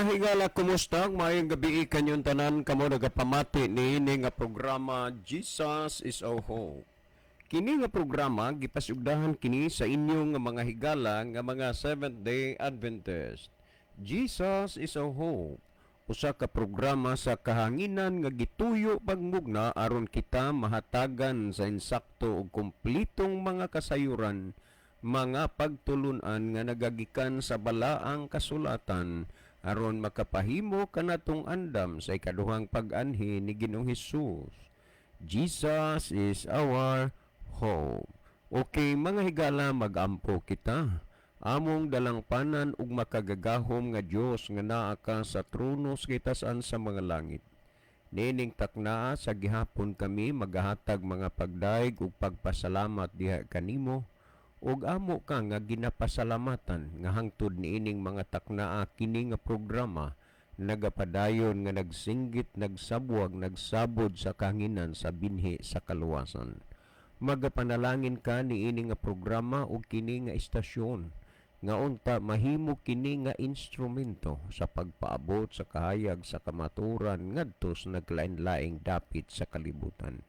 Higala, kumusta? Maayong gabi kanyong tanan, kamo nagapamati niini nga programa, Jesus is Our Hope. Kini nga programa gipasugdahan kini sa inyong nga mga higala nga mga Seventh Day Adventist. Jesus is Our Hope. Usa ka programa sa kahanginan nga gituyo pagmugna aron kita mahatagan sa insakto ug kumplitong mga kasayuran, mga pagtulunan nga nagagikan sa balaang kasulatan aron makapahimo kanatong andam sa ikaduhang pag-anhi ni Ginoong Hesus. Jesus is our hope. Okay, mga higala, magampo kita. Among dalangpanan ug makagagahom nga Dios nga naa ka sa trono sa kitasan sa mga langit. Niining taknaa sa gihapon, kami magahatag mga pagdayeg ug pagpasalamat diha kanimo ug amo ka nga ginapasalamatan nga hangtod niining mga taknaa kini nga programa nagapadayon nga nagsinggit, nagsabwag, nagsabod sa kahanginan sa binhi sa kaluwasan. Magapanalangin ka niini nga programa ug kini nga istasyon nga unta mahimo kini nga instrumento sa pagpaabot sa kahayag sa kamaturan ngadto sa naglain-laing dapit sa kalibutan.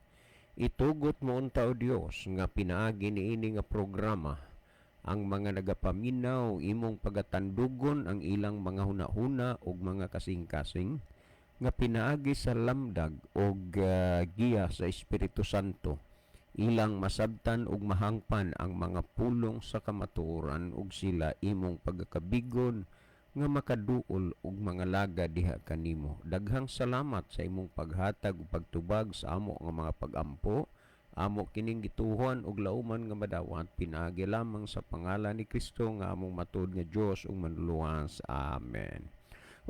Itugot mo unta, O Dios, nga pinaagi niini nga programa ang mga nagapaminaw imong pagatandugon ang ilang mga hunahuna ug mga kasing-kasing nga pinaagi sa lamdag og giya sa Espiritu Santo, ilang masabtan ug mahangpan ang mga pulong sa kamatuoran ug sila imong pagakabigon nga makaduol og mga laga diha kanimo. Daghang salamat sa imong paghatag ug pagtubag sa amo nga mga pagampo. Amo kining gituohan ug lauman nga madawat pinaagi lamang sa pangalan ni Kristo nga among matuod nga Dios ug Manluluwas. Amen.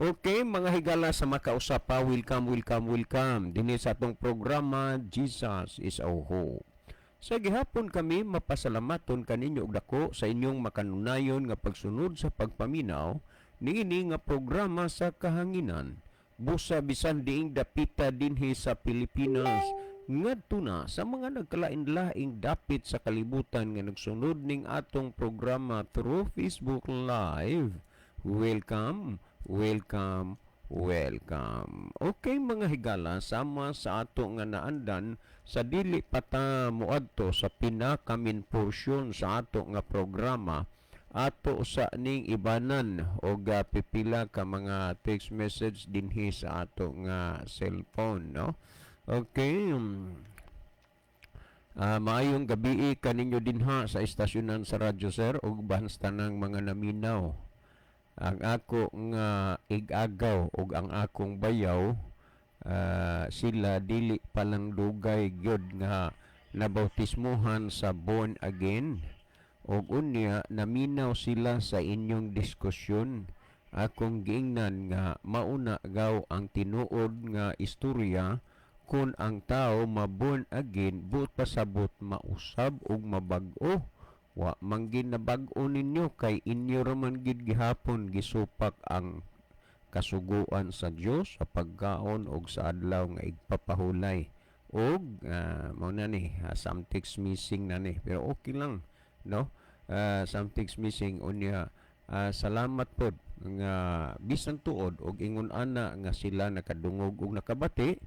Okay, mga higala sa makausa pa, welcome, welcome, welcome dinhi sa atong programa, Jesus is Our Hope. Sa gihapon kami mapasalamaton kaninyo og dako sa inyong makanunayon nga pagsunod sa pagpaminaw niini nga programa sa kahanginan. Busa bisan diing dapita dinhi sa Pilipinas ngadto na sa mga nagkalain-laing dapit sa kalibutan nga nagsunod ning atong programa through Facebook Live. Welcome, welcome, welcome. Okay, mga higala, sama sa ato nga naandan, sa dili pa ta moadto sa pinaka-main portion sa ato nga programa, ato sa ning ibanan og pipila ka mga text message dinhi sa ato nga cellphone, no? Okay. Maayong gabi kaninyo dinha sa istasyonan sa radyo, sir, ug basta ng mga naminaw. Ang ako nga igagaw ug ang akong bayaw, sila dili pa lang dugay gyud nga nabautismuhan sa born again ug unya naminaw sila sa inyong diskusyon. Akong giingnan nga mauna gaw ang tinuod nga istorya kung ang tao ma-born again, buot pasabot mausab ug mabag-o. Wa man ginabag-o ninyo kay inyo ra man gid gihapon gisupak ang kasuguan sa Dios sa pagkaon og sa adlaw nga igpapahulay. Og mao na ni, something's missing na ni, pero okay lang, no? Something's missing. Unya salamat pod nga bisan tuod og ingon ana nga sila nakadungog og nakabati,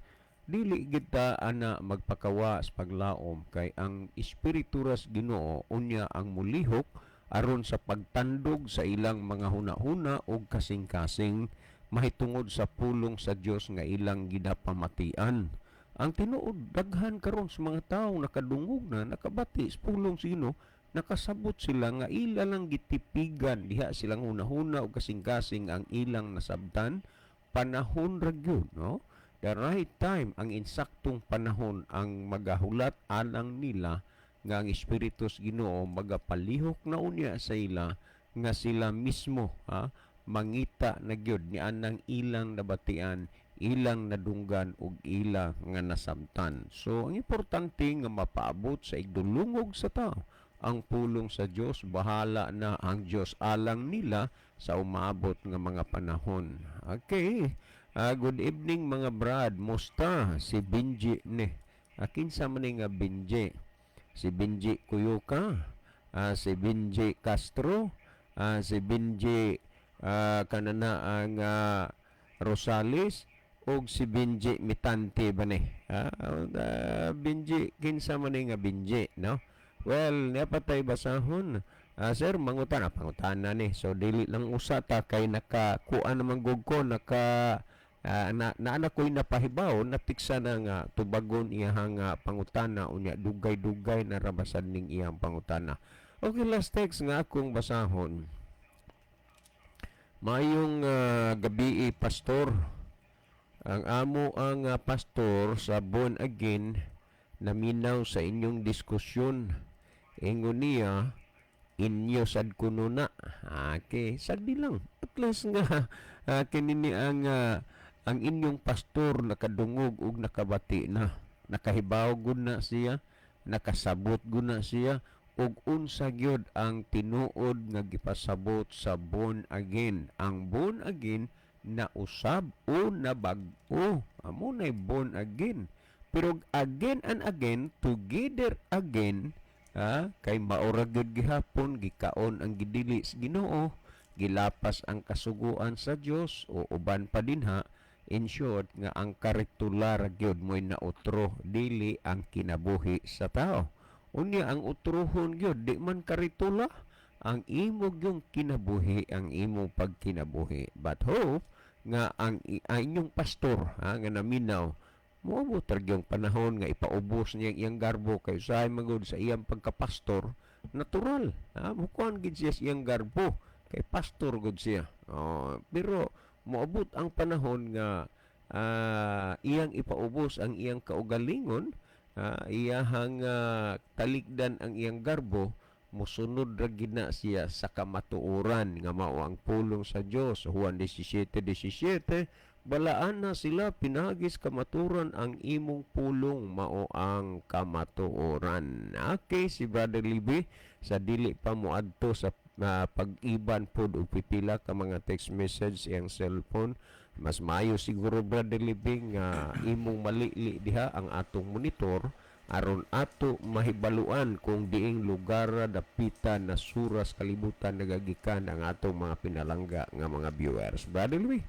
dili kita ana magpakawa sa paglaom kay ang espiritu ras Ginoo unya ang mulihok aron sa pagtandog sa ilang mga huna-huna og kasing-kasing mahitungod sa pulong sa Dios nga ilang ginapamatian. Ang tinuod, daghan karon sa mga tao nakadungog na, nakabati sa pulong sa Ginoo, nakasabot sila nga ila lang gitipigan diha silang huna-huna og kasing-kasing ang ilang nasabtan. Panahon ra gyud, no? The right time, ang insaktong panahon ang magahulat alang nila nga ang espiritu sa Ginoo magapalihok na unya sa ila nga sila mismo, ha, mangita na gyud ni anang ilang nabatian, ilang nadunggan ug ila nga nasabtan. So ang importante nga mapaabot sa igdulungog sa tao ang pulong sa Dios, bahala na ang Dios alang nila sa umabot nga mga panahon. Okay. Good evening, mga brad. Musta si Benji ni? Kinsa man ni nga Benji? Si Benji Kuyuka, si Benji Castro, si Benji Kanana ang Rosales og si Benji Mitante ba ni? Benji, kinsa man ni nga Benji, no? Well, niya pa tay basahon. Sir, mangutana, pangutana ni. So dili lang usa ta kay nakakuan naman gud ko, naka na naana ko'y napahibaw, natiksa na nga tubagon iyahang pangutana, unya dugay-dugay na rabasan ning iyang pangutana. Okay, last text nga akong basahon. Mayong gabi, pastor. Ang amo ang pastor sa born again naminaw sa inyong diskusyon. Ingon niya, inyo sad kuno na. Okay, sagdi lang. At least nga kini ni ang inyong pastor nakadungog ug nakabati na. Nakahibaw gud na siya, nakasabot gud na siya ug unsa gyud ang tinuod nga gipasabot sa born again. Ang born again na usab o nabag-o. Amo nay born again. Pero again and again, together again, kay maura gyud gihapon gikaon ang gidili sa Ginoo, gilapas ang kasuguan sa Dios o uban pa dinha. In short, nga ang karitula ra gyud mo'y nautro, dili ang kinabuhi sa tao. Unya ang utrohon gyud di man karitula, ang imo gyung kinabuhi, ang imong pagkinabuhi. But hope nga ang inyong pastor, ha, nga naminaw, moabot ra gyung panahon nga ipaubos niya ang iyang garbo kay usahay magud sa iyang pagkapastor natural, ha, mukuan gid siya sa iyang garbo kay pastor gud siya. Oh, pero moabot ang panahon nga iyang ipaubos ang iyang kaugalingon, iyahang talikdan ang iyang garbo, musunod ra gid na siya sa kamatuoran nga mao ang pulong sa Dios. Juan 17:17, balaan na sila pinaagi sa kamatuoran, ang imong pulong mao ang kamatuoran. Okay, si Brother Libby, sa dili pa moadto sa pag-iban pod og pipila ka mga text message iyang cellphone, mas maayo siguro, Brother Libby, nga imong malili diha ang atong monitor aron ato mahibaluan kung diing lugar dapita na suras kalibutan nagagikan ang atong mga pinalangga nga mga viewers. Brother Louis.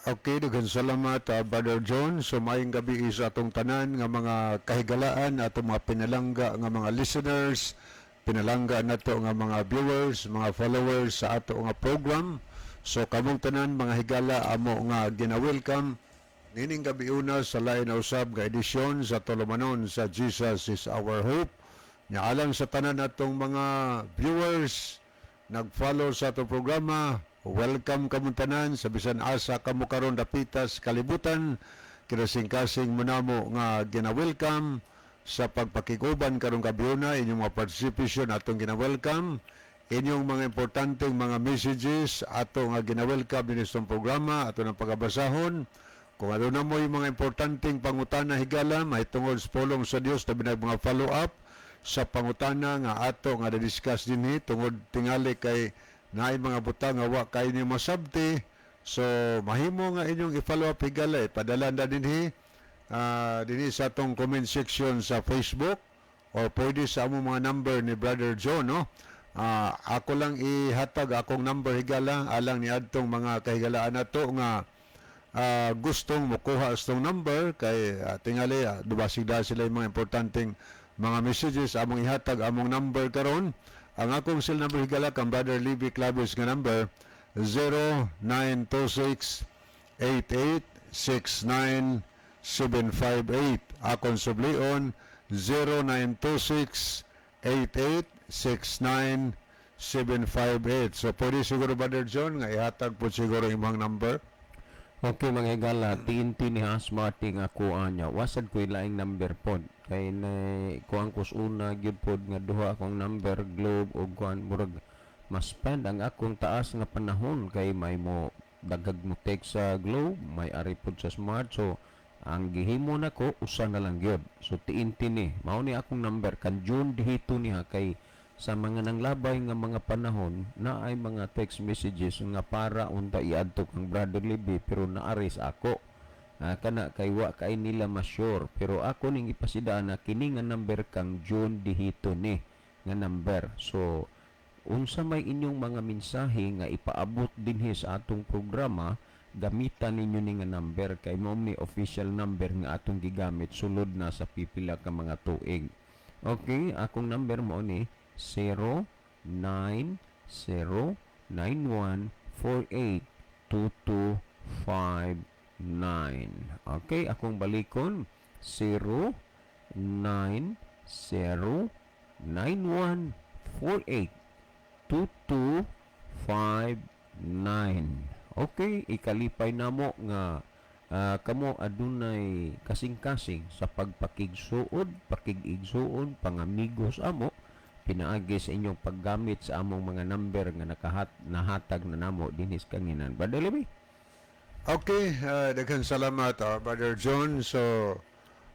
Okay, daghan salamat, Brother John. So maayong gabi sa atong tanan nga mga kahigalaan, atong mga pinalangga nga mga listeners, pinalangga nato nga mga viewers, mga followers sa ato nga program. So kamong tanan mga higala amo nga gina-welcome nining gabi una sa lain na usab nga edisyon sa Tulumanon sa Jesus is Our Hope. Nya alang sa tanan natong mga viewers nag-follow sa atong programa, welcome kamong tanan sa bisan asa kamo karon dapita sa kalibutan. Kinasing-kasing mo namo nga gina-welcome sa pagpakiguban karong gabiuna. Inyong mga participation atong gina-welcome, inyong mga importanteng mga messages ato nga gina-welcome dinhi sa programa, ato ng pagabasahon. Kung ano na mo yung mga importanteng pangutana, higala, mahitungod sa pulong sa Dios, tabi na mga follow-up sa pangutana nga ato nga na-discuss dinhi, tungod tingali kay naay mga butang nga wa kay ni masabti, so mahimo nga inyong i-follow up, higala, eh. Padala na dinhi sa atong comment section sa Facebook or pwede sa among mga number ni Brother John, no? Ako lang ihatag akong number, higala, alang ni adtong mga kahigalaan nato nga gustong mukuha sa number kay tingali dubasig da sila yung mga importanteng mga messages. Among ihatag among number karon. Ang akong cell number, higala, kang Brother Libby Claves nga number, 0926 8869 758. Akong sublion, 0926 8869 758. So pwede siguro, Brother John, nga ihatag po siguro imong number. Okay mga higala, TNT ni ha, Smart nga kuha niya. Wasad ko laing number pod. Kay na kuang kus una gyud pod nga duha akong number, Globe ug kuan, murag mas spend ang akong taas nga panahon kay may mo dagag mo text sa Globe, may ari pod sa Smart. So ang gihimo nako usa na lang gyud. So TNT ni, mao ni akong number kan June dihito niya kay sa mga nanglabay nga mga panahon na ay mga text messages nga para unta iadto kang Brother Libby pero naaris ako. Kana kay wa kay nila ma-sure, pero ako ning ipasidaan na kini nga number kang June dihito ni nga number. So Unsa may inyong mga mensahe nga ipaabot dinhi sa atong programa, gamitan ninyo ni nga number kay mao ni official number nga atong gigamit sulod na sa pipila ka mga tuig. Okay, akong number mao ni 09091482259. Okay, akong balikon, 09091482259. Okay, ikalipay namo nga kamo adunay kasing-kasing sa pagpakigsuod, pakig-igsuon, pangamigos amo pinaagi sa inyong paggamit sa among mga number nga nahatag na namo dinhi sa kanginan. Brother Levi. Okay, daghan salamat, Brother John. So,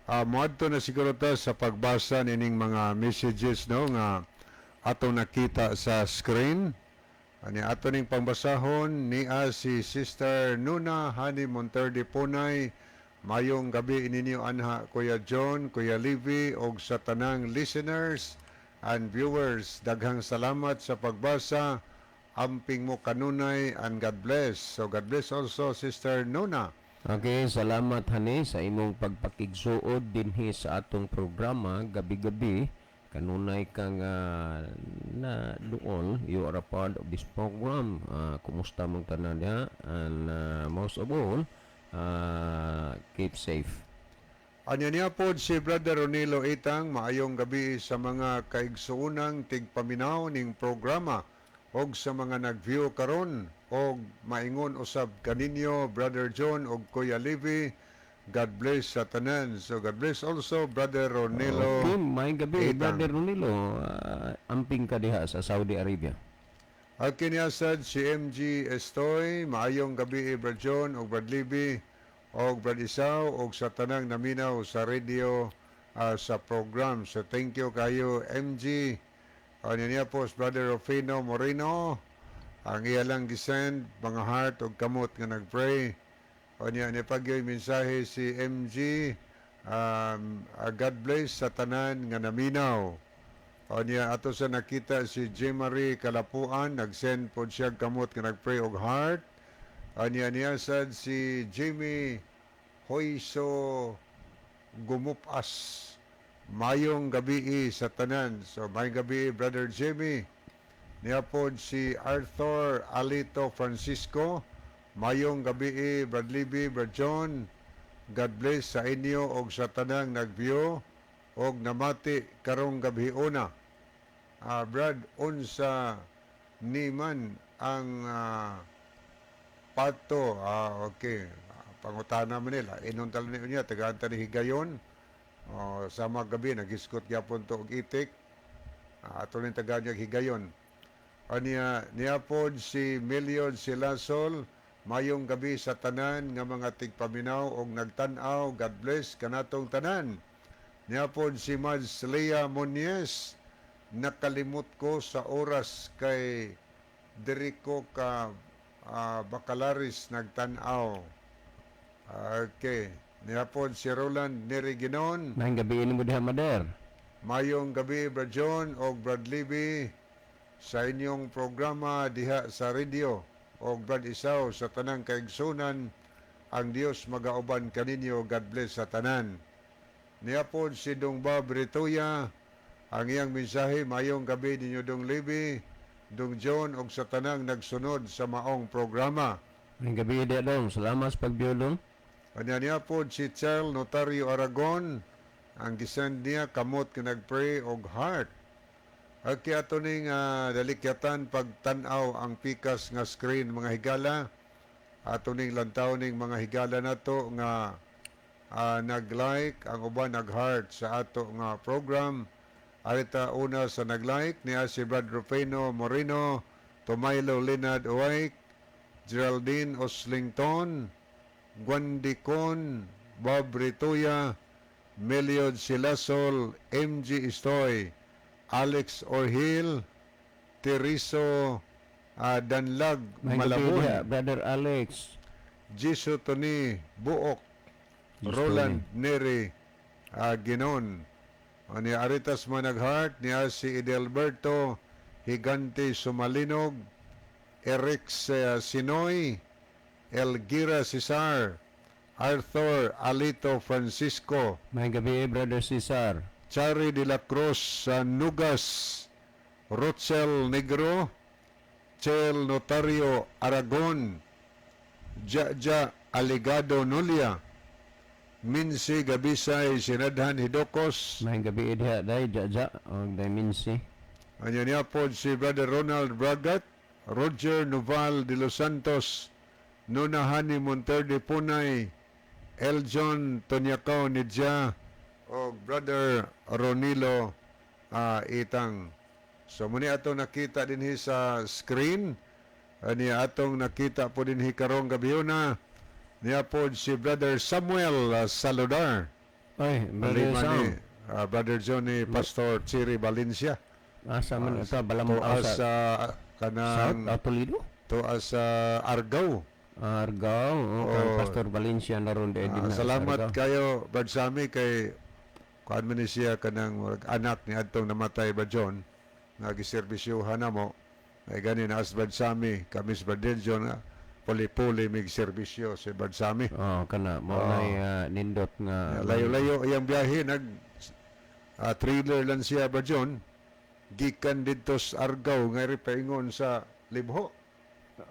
moadto na siguro ta sa pagbasa nining mga messages, no, nga atong nakita sa screen. Ani ato ning pangbasahon niya si Sister Nuna Hani Monterde Punay. Mayong gabi ninyo anha, Kuya John, Kuya Levi og sa tanang listeners and viewers. Daghang salamat sa pagbasa. Amping mo kanunay and God bless. So God bless also, Sister Nuna. Okay, salamat, Hani, sa imong pagpakigsuod dinhi sa atong programa gabi-gabi. Kanunay kang na duol, you are a part of this program. Kumusta mong tanan diha? And most of all, keep safe. Anya niya pod si Brother Ronilo Itang, maayong gabi sa mga kaigsuunang tigpaminaw ning programa og sa mga nag-view karon og maingon usab kaninyo, Brother John og Kuya Levi. God bless sa tanan. So God bless also, Brother Ronilo. Okay, maayong gabi, Itang. Brother Ronilo. Amping ka diha sa Saudi Arabia. At kiniasad si MG Estoy, maayong gabi, Brad John og Brad Libby og Brad Isaw og sa tanang naminaw sa radio, sa program. So thank you kayo, MG. Ano niya po si Brother Rufino Moreno. Ang iya lang gisend mga heart og kamot nga nagpray. O niya ni pagyoy mensahe si MG, God bless sa tanan nga naminaw. O niya ato sa nakita si J. Marie Kalapuan, nagsend pod siya kamot nga nagpray og heart. O niya niya sad si Jimmy Hoyso Gumupas. Mayong gabi sa tanan. So mayong gabi, Brother Jimmy. Niya pod si Arthur Alito Francisco. Mayong gabi, Brad Libby, Brad John. God bless sa inyo og sa tanang nag-view og namati karong gabi una. Brad, unsa niman ang pato? Okay. Pangutana man nila. Inuntal ni niya, tagaan ta ni higayon. Oh, sa mga gabi, nagiskot gyapon to og itik. Ato ning tagaan niya higayon. Aniya niya pod si Million Silasol, mayong gabi sa tanan nga mga tigpaminaw og nagtan-aw. God bless kanatong tanan. Niya pod si Mads Lea Monies, nakalimot ko sa oras kay diri ko ka Bacalaris nagtan-aw. Okay. Niya pod si Roland Neriginon. Maayong gabi nimo diha, Mader. Mayong gabi, Brad John og Brad Libby, sa inyong programa diha sa radio og Brad Isaw sa tanang kaigsunan. Ang Dios magauban kaninyo. God bless sa tanan. Niya pod si Dong Bob Ritoya, ang iyang mensahe, mayong gabi ninyo, Dong Libby, Dong John og sa tanang nagsunod sa maong programa. Maayong gabi diha, Dong. Salamat sa pag-view, Dong. Kanya niya po si Chel Notario Aragon, ang gisend niya kamot nga nagpray og heart. At kaya ato ning dalikyatan pagtan-aw ang pikas nga screen, mga higala. Ato ning lantaw ning mga higala nato nga nag-like, ang uban nag-heart sa ato nga program. Arita una sa nag-like niya si Brad Rufino Moreno, Tomaylo Linad Uwayk, Geraldine Oslington, Gwandicon, Bob Ritoya, Meliod Silasol, MG Istoy, Alex Orhil, Teriso Danlag Maayong gabi Malabon, diha, Brother Alex. Jiso Tony Buok, Jiso. Roland Neri Ginon. Ni Aritas Managhart, niya si Edelberto Higante Sumalinog, Eric Sinoy, Elgira Cesar, Arthur Alito Francisco, Maayong gabi, Brother Cesar. Chari de la Cruz Nugas, Rochel Negro, Chel Notario Aragon, Jaja Aligado Nulia, Minsi Gabisay Sinadhan Hidokos, Maayong gabi diha day Jaja og day Minsi. Anya niya po si Brother Ronald Bragat, Roger Noval de Los Santos, Nuna Hani Monterde Punay, Eljon Tonyakaw Nidja, o Brother Ronilo Itang. So muni atong nakita dinhi sa screen, ani atong nakita po dinhi karong gabhiona, niya po si Brother Samuel Saludar. Oy, Brother Lima Sam. ni Brother Johnny Pastor Chiri Valencia. Asa man ito balam Tuas sa sa South kanang Toledo? Tuas sa Argao. Argao, oh, kang Oh. Pastor Valencia na ron din na sa Salamat Argao. kayo, Brad Sammy, kay kuan man ni siya kanang murag anak ni adtong namatay ba John nga giserbisyuhan namo. Ay gani na as Brad Sammy, kami si Brad John nga puli-puli mig serbisyo si Brad Sammy. Oh, kana mo nay nindot nga Layo-layo iyang biyahe, nag trailer lang siya, Brad John, gikan didto sa Argao nga paingon sa Libho.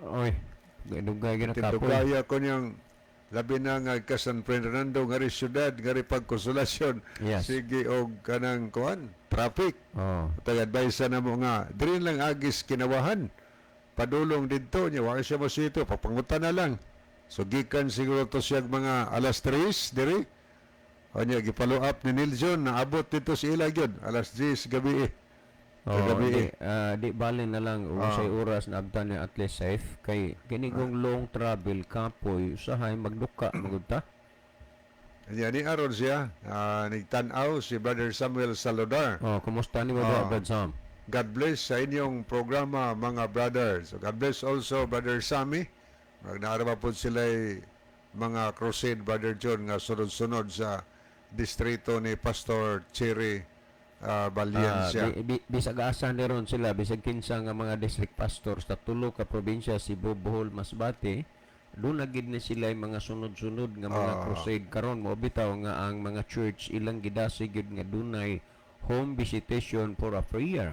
Oy, dugay gyud kapoy. Tindugaya ko niyang labi na nga ka San Fernando nga ri syudad nga ri pagkonsolasyon. Sige og kanang kuan traffic. Oh. Tag-advise na mo nga diri lang agis Kinawahan padulong didto niya, wa siya mosito, papangutan na lang. So gikan siguro to siya mga alas 3 diri. Anya gi-follow up ni Niljon na abot dito sa ila gyud alas 10 gabi eh. Oh, Kagabi di, eh. di balin na lang unsay oras na abtan niya, at least safe kay kini kung long travel kapoy usahay magduka magud ta. Anya ni aron siya nigtan-aw si Brother Samuel Saludar. Oh, kumusta ni mo diha, Brad Sam? God bless sa inyong programa, mga brothers. So God bless also Brother Sammy. Naarama po sila mga crusade, Brother John, nga sunod-sunod sa distrito ni Pastor Cherry Valencia. Bisag asa ni ron sila, bisag kinsa nga mga district pastors sa tulo ka probinsya, Cebu, Bohol, Masbate, doon na gid ni sila yung mga sunod-sunod nga mga crusade karon. Mo bitaw nga ang mga church ilang gidasig gyud nga dunay home visitation for a prayer.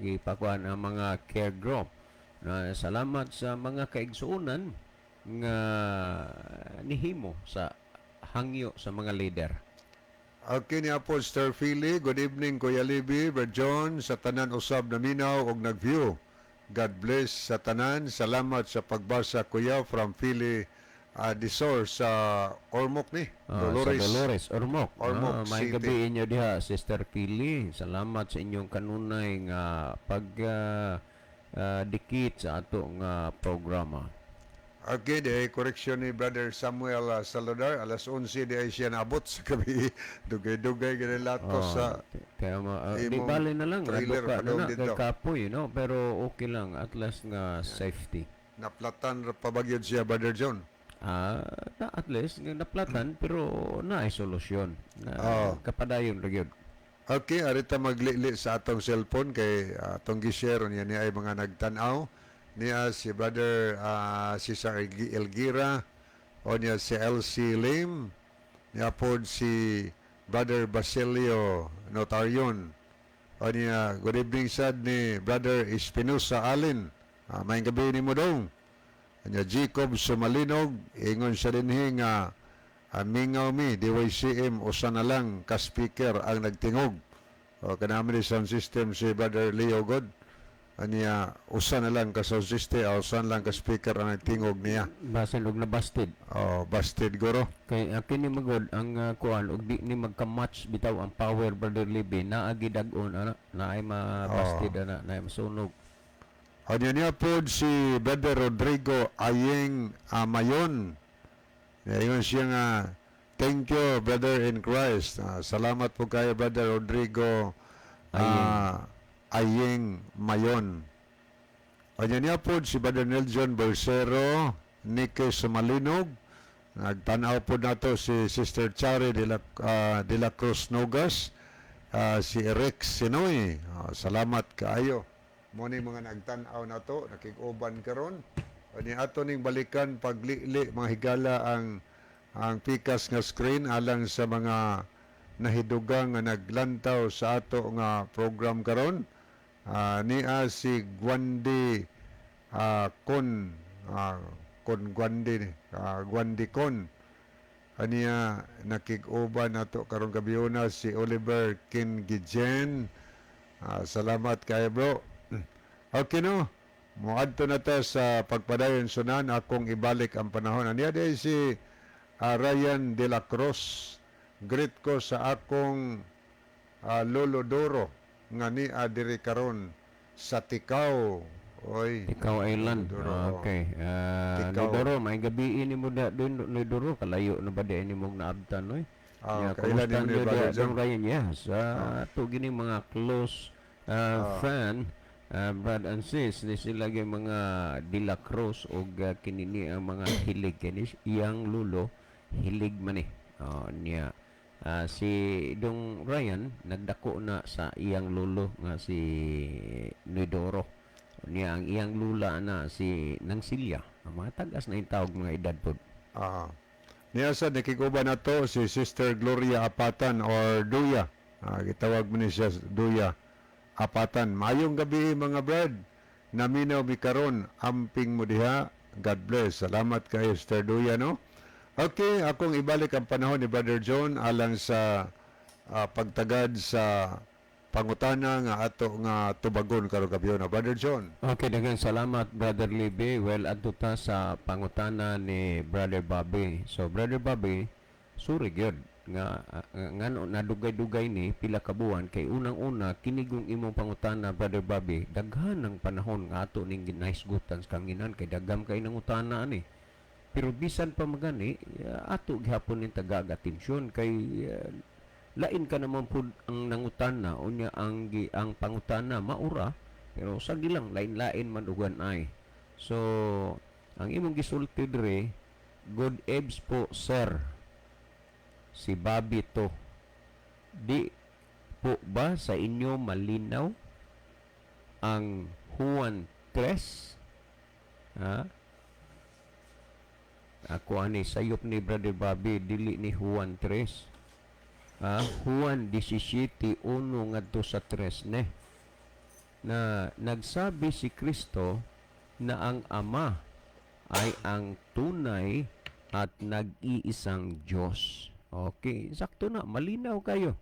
Gipakuan ang mga care group. Na salamat sa mga kaigsuonan nga nihimo sa hangyo sa mga leader. Okay ni po Sir Philly, good evening Kuya Libby, Brother John, sa tanan usab na minaw og nag-view. God bless sa tanan. Salamat sa pagbasa, Kuya, from Philly Disor sa Ormoc ni. Dolores. Sa Dolores, Ormoc. Ormoc May City. gabi inyo diha, Sister Pili. Salamat sa inyong kanunay nga pag dikit sa ato nga programa. Okay, di correction ni Brother Samuel Saludar, alas 11 di ay siya naabot sa gabi. Dugay-dugay ganun lato sa Kaya di imong bale na lang, trailer aduka na padung na, kay dito. kapoy, no? Pero okay lang, at least nga safety. Naplatan ra pa ba gyud siya, Brother John? Na at least nga naplatan pero naay solusyon. Na, kapadayon ra gyud. Okay, arita maglili sa atong cellphone kay atong gi-share niya ni ay mga nagtan-aw niya si Brother Cesar Elgira o niya si LC Lim, niya pod si Brother Basilio Notarion o niya good evening sad ni Brother Espinosa Allen. Maayong gabi nimo dong. Anya Jacob Sumalinog, ingon siya dinhi nga mingaw mi DYCM, usa na lang ka speaker ang nagtingog. O kanami ni sound system si Brother Leo God. Anya usa na lang ka sound system, o usa na lang ka speaker ang nagtingog niya. Basin og nabasted. O busted guro. Kay kini magod ang kuan og di ni magka-match bitaw ang power, Brother Libby, naa gidag-on ana, naay mabasted ana, naay masunog. Anya niya pod si Brother Rodrigo Ayeng Amayon. Ingon siya nga thank you, brother in Christ. Salamat po kayo, Brother Rodrigo Ayeng Mayon. Anya niya po si Brother Nelson Bolsero, Nicky Sumalinog. Nagtanaw po nato si Sister Chari de la Cruz Nogas, si Rex Sinoy. Salamat kaayo. Mo ni mga nagtan-aw nato, nakig-uban karon. Ni ato ning balikan paglili, mga higala, ang pikas nga screen alang sa mga nahidugang nga naglantaw sa ato nga program karon. Niya si Gwandi Kon Kon Gwandi ni Gwandi Kon aniya, nakig-uban nato karong gabhiona si Oliver Kingijen. Salamat kayo, bro. Okay, no, moadto na ta sa pagpadayon sunan. Akong ibalik ang panahon. Aniya di si Ryan De La Cruz: "Greet ko sa akong Lolo Doro nga nia diri karon sa Ticao." Oy. Ticao Island. Doro, oo. Okay. Ticao. Nidoro, may gabi ini mo da dun Nidoro, kalayo na ba di ini mong naabtan, oy? Ah, Ya, kailan kumusta ni nyo Brother diya, John? Dong Ryan? Yes. Ato gini mga close friend, brad and sis, ni sila gyud mga De La Cruz og kinini ang mga hilig kini iyang lulo, hilig man eh. Oh, niya. Si Dong Ryan nagdako na sa iyang lolo nga si Nidoro. Niya ang iyang lula na si Nang Silya. Ang mga tagas na yung tawag mga edad po. Ah. Niya sa nakig-uban nato si Sister Gloria Apatan or Duya. Gitawag mo ni siya Duya Apatan. "Mayong gabi, mga brad. Naminaw mi karon, amping mo diha. God bless." Salamat kay Sister Duya, no. Okay, akong ibalik ang panahon ni Brother John alang sa pagtagad sa pangutana nga ato nga tubagon karong gabi na, Brother John. Okay, daghang salamat, Brother Libby. Well, adto ta sa pangutana ni Brother Bobby. So, Brother Bobby, sorry gyud nga ngano nadugay-dugay ni pila ka buwan, kay unang-una kinigong imong pangutana, Brother Bobby, daghan ng panahon nga ato ning ginahisgutan sa kanginan kay dagam kay nangutana ani. Pero bisan pa magani, ato gihapon ning tagag atensyon kay lain ka naman pud ang nangutana, unya ang pangutana maura, pero sa gilang lain-lain man ugan ay. So ang imong gisulti dire, "Good ebs po, sir. Si Bobby to. Di po ba sa inyo malinaw ang Juan 3?" Ha? Ako ani sayop ni Brother Bobby, dili ni Juan 3. Ah, Juan 17:1 ngadto sa 3 ne. Na nagsabi si Kristo na ang Ama ay ang tunay at nag-iisang Diyos. Okay, sakto na, malinaw kayo.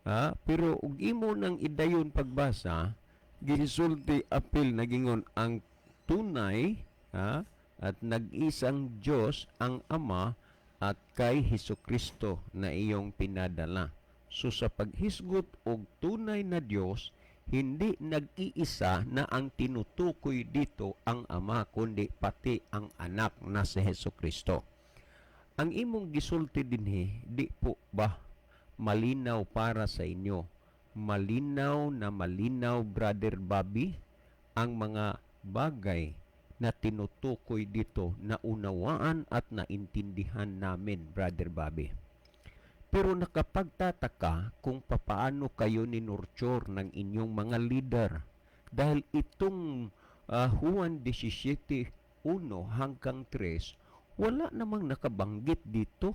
Ha? Pero ug imo nang idayon pagbasa, gisulti apil nagingon ang tunay, ha, at nag-isang Diyos ang Ama at kay Hesus Kristo na iyong pinadala. So sa paghisgot og tunay na Diyos, hindi nag-iisa na ang tinutukoy dito ang Ama kundi pati ang Anak na si Hesus Kristo. Ang imong gisulti dinhi, "Di po ba malinaw para sa inyo?" Malinaw na malinaw, Brother Bobby, ang mga bagay na tinutukoy dito, naunawaan at naintindihan namin, Brother Bobby. Pero nakapagtataka kung papaano kayo ninurture ng inyong mga leader. Dahil itong Juan 17:1 hanggang 3, wala namang nakabanggit dito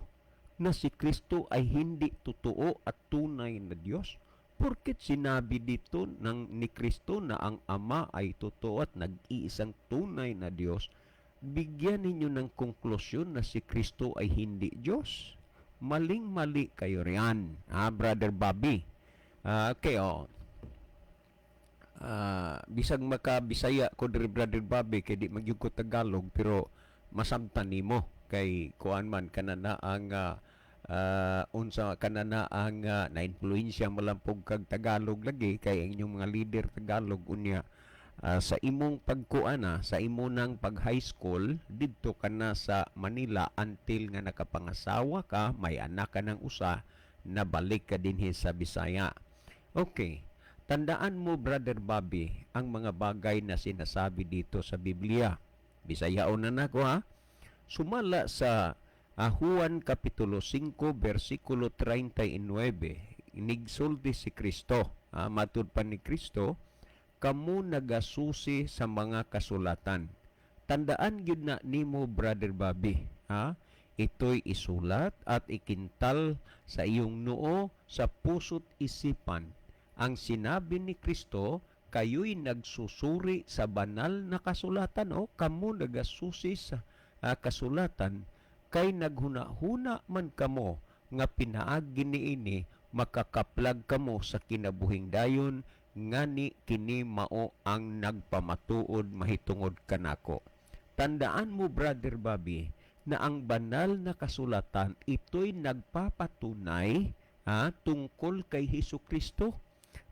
na si Kristo ay hindi totoo at tunay na Diyos. Porket sinabi dito ni Kristo na ang Ama ay totoo at nag-iisang tunay na Diyos, bigyan ninyo ng konklusyon na si Kristo ay hindi Diyos. Maling-mali kayo riyan, ah, Brother Bobby. Okay, oh. Bisag makabisaya ko diri, Brother Bobby, kay di magyud ko Tagalog, pero masabtan nimo kay kuan man kanana ang unsa kanana ang na-influensya malampog kag Tagalog lagi kay ang inyong mga leader Tagalog. Unya sa imong pagkuana, sa imo nang pag high school, didto ka na sa Manila until nga nakapangasawa ka, may anak ka ng usa, nabalik ka dinhi sa Bisaya. Okay. Tandaan mo, Brother Bobby, ang mga bagay na sinasabi dito sa Biblia. Bisayaon na nako ha. Sumala sa Juan Kapitulo 5, versikulo 39, nigsulti si Kristo. Matud pa ni Kristo, Kamo nagasusi sa mga kasulatan. Tandaan gyud na nimo, Brother Bobby, ha? Ito'y isulat at ikintal sa iyong noo, sa puso't isipan. Ang sinabi ni Kristo, kayo'y nagsusuri sa banal na kasulatan o kamo nagasusi sa kasulatan kay naghuna-huna man kamo nga pinaagi niini makakaplag kamo sa kinabuhing dayon, ngani kini mao ang nagpamatuod mahitungod kanako. Tandaan mo, Brother Bobby, na ang banal na kasulatan, ito'y nagpapatunay, ha, tungkol kay Hesus Kristo.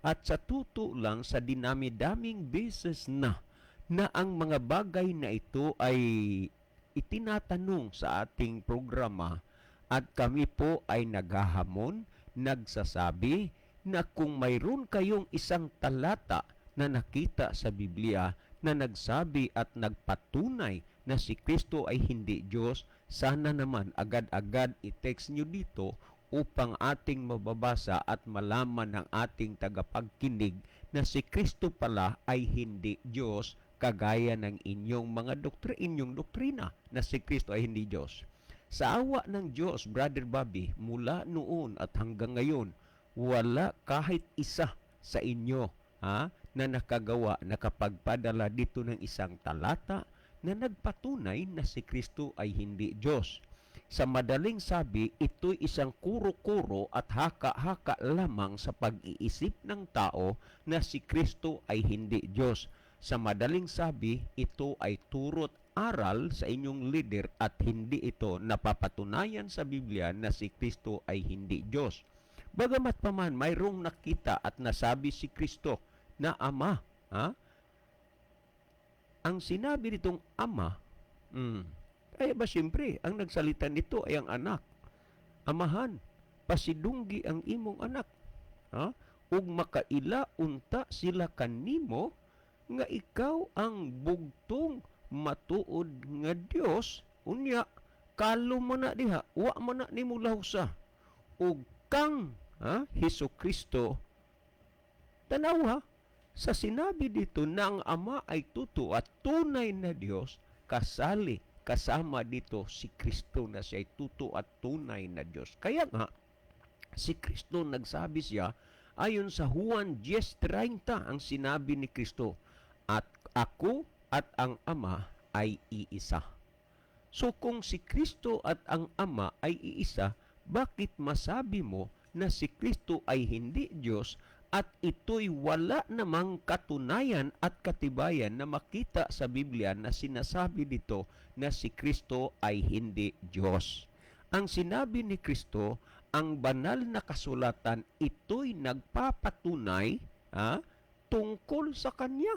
At sa totoo lang, sa dinami-daming beses na na ang mga bagay na ito ay itinatanong sa ating programa at kami po ay naghahamon, nagsasabi na kung mayroon kayong isang talata na nakita sa Biblia na nagsabi at nagpatunay na si Kristo ay hindi Diyos, sana naman agad-agad i-text nyo dito upang ating mababasa at malaman ng ating tagapagkinig na si Kristo pala ay hindi Diyos, kagaya ng inyong doktrina na si Kristo ay hindi Diyos. Sa awa ng Diyos, Brother Bobby, mula noon at hanggang ngayon, wala kahit isa sa inyo, ha, na nakagawa, nakapagpadala dito ng isang talata na nagpatunay na si Kristo ay hindi Diyos. Sa madaling sabi, ito'y isang kuro-kuro at haka-haka lamang sa pag-iisip ng tao na si Kristo ay hindi Diyos. Sa madaling sabi, ito ay turot aral sa inyong leader at hindi ito napapatunayan sa Biblia na si Kristo ay hindi Diyos. Bagamat pa man, mayroong nakita at nasabi si Kristo na Ama. Ha? Ang sinabi nitong Ama, kaya ba siyempre, ang nagsalita nito ay ang anak. Amahan, pasidunggi ang imong anak. Ha? Ug makaila unta sila kanimo nga ikaw ang bugtong matuod nga Dios. Unya kalo mo na diha, wa mo na nimo lahusa, ug kang, ha, Hesus Kristo. Tanaw ha, sa sinabi dito na ang Ama ay totoo at tunay na Dios, kasali kasama dito si Kristo na siya ay totoo at tunay na Diyos. Kaya nga, si Kristo, nagsabi siya ayon sa Juan 10:30, ang sinabi ni Kristo, "At ako at ang Ama ay iisa." So kung si Kristo at ang Ama ay iisa, bakit masabi mo na si Kristo ay hindi Diyos at ito'y wala namang katunayan at katibayan na makita sa Biblia na sinasabi dito na si Kristo ay hindi Diyos? Ang sinabi ni Kristo, ang banal na kasulatan, ito'y nagpapatunay, ha, tungkol sa Kanya.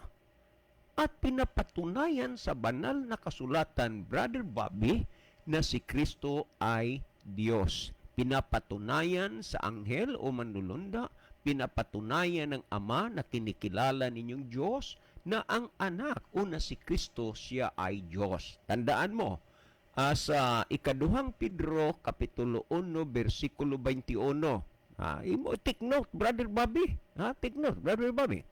At pinapatunayan sa banal na kasulatan, Brother Bobby, na si Kristo ay Diyos. Pinapatunayan sa anghel o manlulunda, pinapatunayan ng Ama na kinikilala ninyong Diyos na ang anak o na si Kristo, siya ay Diyos. Tandaan mo, sa Ikaduhang Pedro, Kapitulo 1, versikulo 21. Imo, take note, Brother Bobby. Ha, take note, Brother Bobby.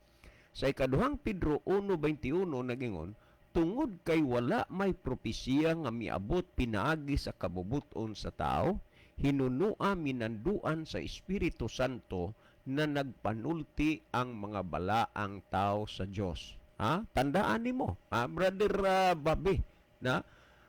Sa Ikaduhang Pedro 1:21, nagingon, "Tungod kay wala may propesiya nga miabot pinaagi sa kabubuton sa tao, hinunua minanduan sa Espiritu Santo na nagpanulti ang mga balaang tao sa Dios." Ha? Tandaan nimo, ha, Brother Bobby, na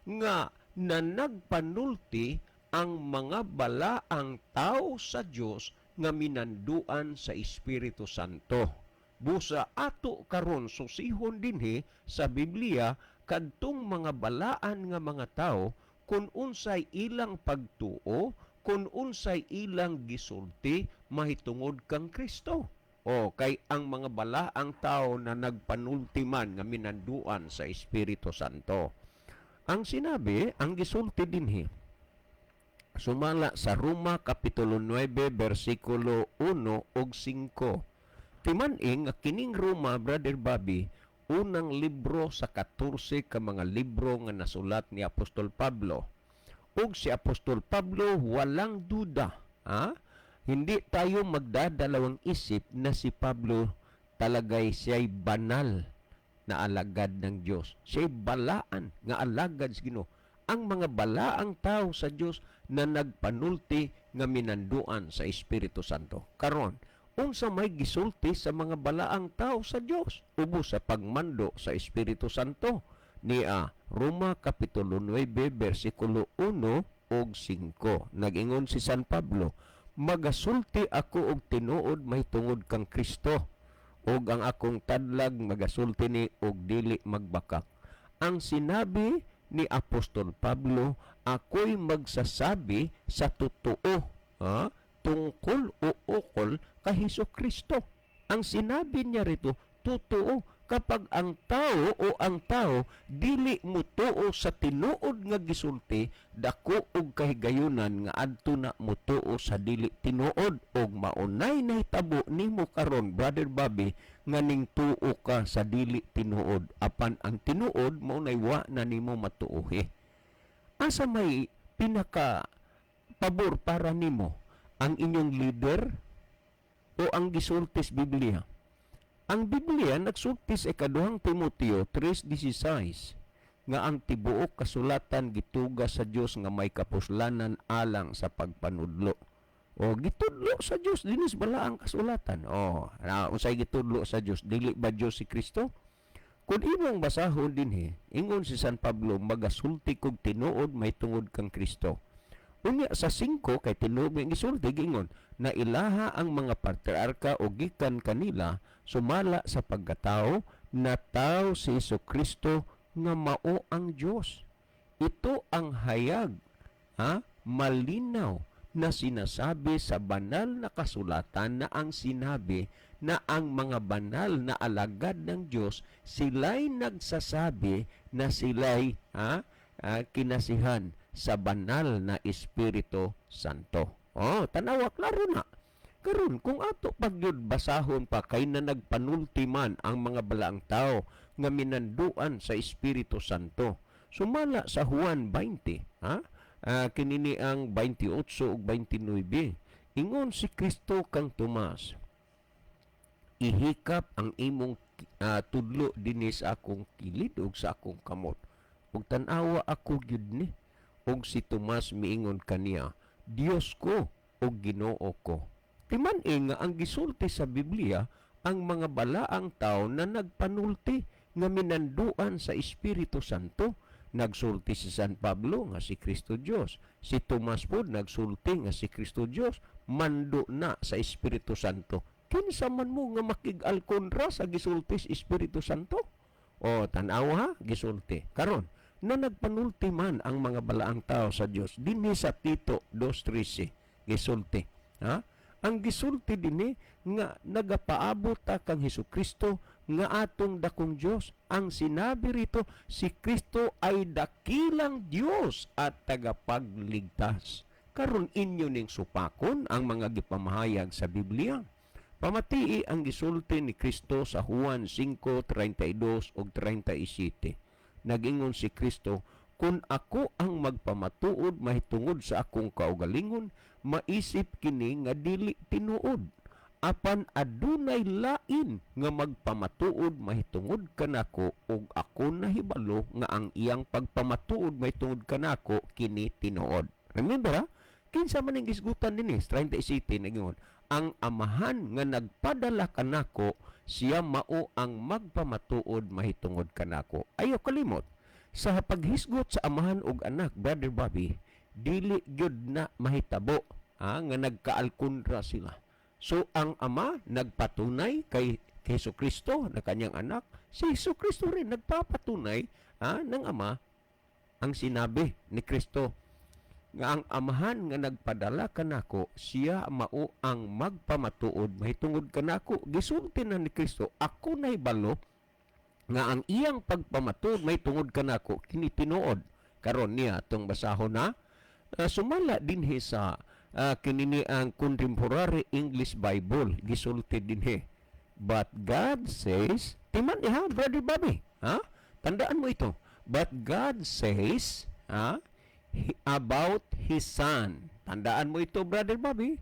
nga na nagpanulti ang mga balaang tao sa Dios nga minanduan sa Espiritu Santo. Busa ato karon susihon dinhi sa Biblia kadtong mga balaan nga mga tao kung unsay ilang pagtuo, kung unsay ilang gisulti mahitungod kang Kristo. O kay ang mga balaang tao na nagpanulti man nga minanduan sa Espiritu Santo. Ang sinabi, ang gisulti dinhi, sumala sa Roma Kapitulo 9 versikulo 1 ug 5. Timan-i nga kining Roma, Brother Bobby, unang libro sa 14 ka mga libro nga nasulat ni Apostol Pablo. Ug si Apostol Pablo, walang duda, ha? Hindi tayo magdadalawang isip na si Pablo talaga ay Talagay siya'y banal na alagad ng Dios. Siya'y balaan nga alagad sa Ginoo. Ang mga balaang tao sa Dios na nagpanulti nga minanduan sa Espiritu Santo. Karon, unsa may gisulti sa mga balaang tao sa Dios ubos sa pagmando sa Espiritu Santo? Nia Roma kapitulo 9 bersikulo 1 ug 5. Nag-ingon si San Pablo, "Magasulti ako og tinuod mahitungod kang Kristo, ug ang akong tadlag magasulti ni og dili magbakak." Ang sinabi ni Apostol Pablo, ako'y magsasabi sa totoo, ha, tungkol o ukol kay Hesus Kristo. Ang sinabi niya rito, totoo. Kapag ang tao o ang tao dili mutuo sa tinuod nga gisulti, dako og kahigayunan nga adto na mutuo sa dili tinuod, og maunay nahitabo nimo karon, Brother Bobby, nga ning tuo ka sa dili tinuod, apan ang tinuod maunay wa na nimo matuohi. Asa may pinaka pabor para nimo, ang inyong leader o ang gisulti sa Biblia? Ang Biblia nagsulti sa Ikaduhang Timoteo 3:16 nga ang tibuok kasulatan gituga sa Dios nga may kapuslanan alang sa pagpanudlo. O gitudlo sa Dios dinis bala ang kasulatan. O na unsay gitudlo sa Dios? Dili ba Dios si Kristo? Kung imong basahon dinhi, ingon si San Pablo, magasulti kog tinuod may tungod kang Kristo. Unya sa 5, kay tinuod nga gisulti, giingon na ilaha ang mga patriarka o gikan kanila sumala sa pagkatao na tao si Hesus Kristo nga mao ang Dios. Ito ang hayag, ha, malinaw na sinasabi sa banal na kasulatan na ang sinabi na ang mga banal na alagad ng Diyos, sila'y nagsasabi na sila'y, ha, kinasihan sa banal na Espiritu Santo. Oh, tanawa, klaro na. Karon, kung ato pagyud basahon pa kay na nagpanulti man ang mga balaang tao nga minanduan sa Espiritu Santo. Sumala sa Juan 20, ha? Kinini ang 28 ug 29. Ingon si Kristo kang Tomas, "Ihikap ang imong tudlo dinhi sa akong kilid ug sa akong kamot. Ug tan-awa ako gyud ni." Ug si Tomas miingon kaniya, "Dios ko ug Ginoo ko." Timan-i nga ang gisulti sa Biblia, ang mga balaang tao na nagpanulti nga minanduan sa Espiritu Santo. Nagsulti si San Pablo nga si Kristo Dios. Si Tomas pod nagsulti nga si Kristo Dios, mando na sa Espiritu Santo. Kinsa man mo nga makig-alkontra sa gisulti sa Espiritu Santo? O tan-awa ha, gisulti. Karon, na nagpanulti man ang mga balaang tao sa Dios dinhi sa Tito 2:13 gisulti. Ha? Ang gisulti dinhi nga nagapaabot ta kang Hesus Kristo nga atong dakong Dios. Ang sinabi rito, si Kristo ay dakilang Dios at tagapagligtas. Karon, inyo ning supakon ang mga gipamahayag sa Biblia. Pamatii ang gisulti ni Kristo sa Juan 5:32 ug 37. Nagingon si Kristo, "Kung ako ang magpamatuod mahitungod sa akong kaugalingon, maisip kini nga dili tinuod. Apan adunay lain nga magpamatuod mahitungod kanako, ug ako nahibalo nga ang iyang pagpamatuod mahitungod kanako kini tinuod." Remember ha? Kinsa man ang gisgutan dinhi? 37, nagingon, "Ang Amahan nga nagpadala kanako, siya mao ang magpamatuod mahitungod kanako." Ayo kalimot. Sa paghisgot sa Amahan ug Anak, Brother Bobby, dili gyud na mahitabo, ha, nga nagkaalkontra sila. So ang Ama nagpatunay kay Hesus Kristo na kanyang anak, si Hesus Kristo rin nagpapatunay, ha, ng Ama. Ang sinabi ni Kristo nga ang Amahan nga nagpadala kanako, siya mao ang magpamatuod mahitungod kanako. Gisulti na ni Kristo, "Ako nahibalo nga ang iyang pagpamatuod mahitungod kanako kini tinuod." Karon niya atong basahon na sumala dinhi sa kinini ang Contemporary English Bible, gisulti dinhi, "But God says," timan ha, Brother Bobby, ha, tandaan mo ito, "But God says," ha, "about His Son." Tandaan mo ito, Brother Bobby.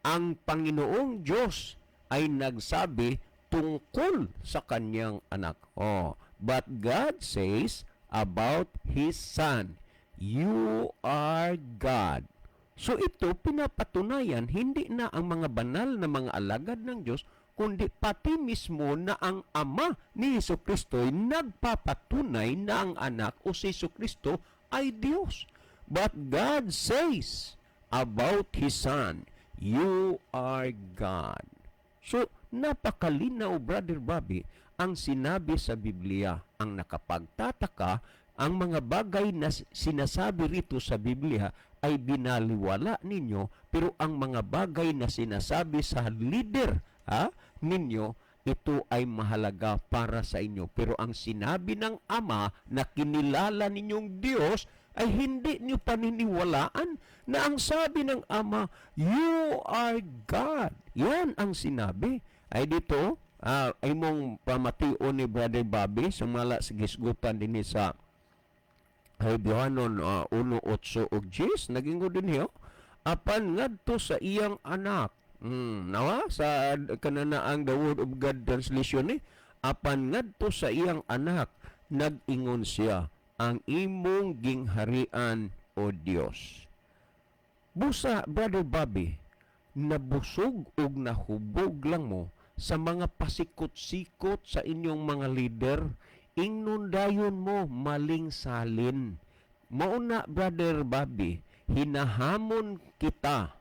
Ang Panginoong Diyos ay nagsabi tungkol sa kanyang anak. tungkol sa kanyang anak. Oh, but God says about His Son, "You are God." So ito, pinapatunayan hindi na ang mga banal na mga alagad ng Diyos, kundi pati mismo na ang Ama ni Hesu Kristo ay nagpapatunay na ang anak o si Hesu Kristo ay Diyos. But God says about His Son, "You are God." So, napakalinaw, Brother Bobby, ang sinabi sa Biblia. Ang nakapagtataka, ang mga bagay na sinasabi rito sa Biblia ay binaliwala ninyo, pero ang mga bagay na sinasabi sa leader, ha, ninyo, ito ay mahalaga para sa inyo. Pero ang sinabi ng Ama na kinilala ninyong Diyos ay hindi niyo paniniwalaan na ang sabi ng Ama, "You are God." Yan ang sinabi. Ay dito, ay mong pamation ni Brother Bobby, sumala sa gisgutan din sa Hebreohanon 1:8 ug 10, naging din hiyo, apan ngadto sa iyang anak. Nawa sa kanana ang The Word of God translation ni, apan ngadto sa iyang anak nag-ingon siya, "Ang imong gingharian, O Dios." Busa, Brother Bobby, nabusog ug nahubog lang mo sa mga pasikot-sikot sa inyong mga leader, ingnon dayon mo maling salin. Mao na, Brother Bobby, hinahamon kita,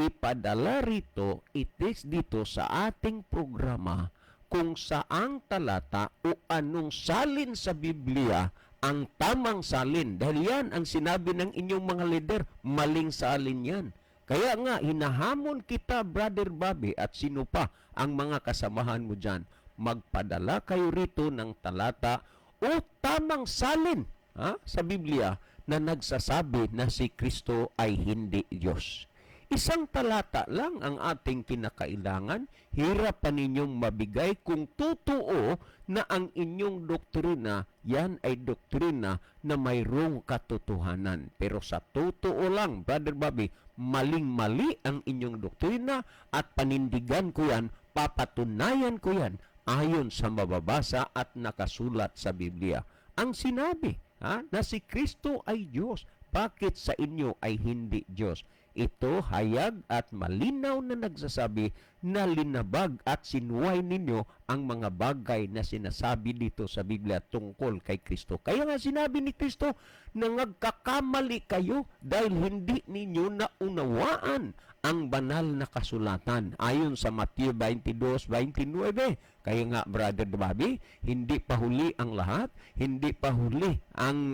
ipadala rito, i-text dito sa ating programa kung saang talata o anong salin sa Biblia ang tamang salin. Dahil yan ang sinabi ng inyong mga leader, maling salin yan. Kaya nga, hinahamon kita, Brother Bobby, at sino pa ang mga kasamahan mo dyan, magpadala kayo rito ng talata o tamang salin, ha, sa Biblia na nagsasabi na si Kristo ay hindi Diyos. Isang talata lang ang ating kinakailangan. Hirap pa ninyong mabigay kung totoo na ang inyong doktrina, yan ay doktrina na mayroong katotohanan. Pero sa totoo lang, Brother Bobby, maling-mali ang inyong doktrina at panindigan ko yan, papatunayan ko yan ayon sa mababasa at nakasulat sa Biblia. Ang sinabi, ha, na si Kristo ay Diyos, bakit sa inyo ay hindi Diyos? Ito hayag at malinaw na nagsasabi na linabag at sinuway ninyo ang mga bagay na sinasabi dito sa Biblia tungkol kay Kristo. Kaya nga sinabi ni Kristo na nagkakamali kayo dahil hindi ninyo naunawaan ang banal na kasulatan ayon sa Mateo 22:29. Kaya nga, Brother Bobby, hindi pa huli ang lahat, hindi pa huli ang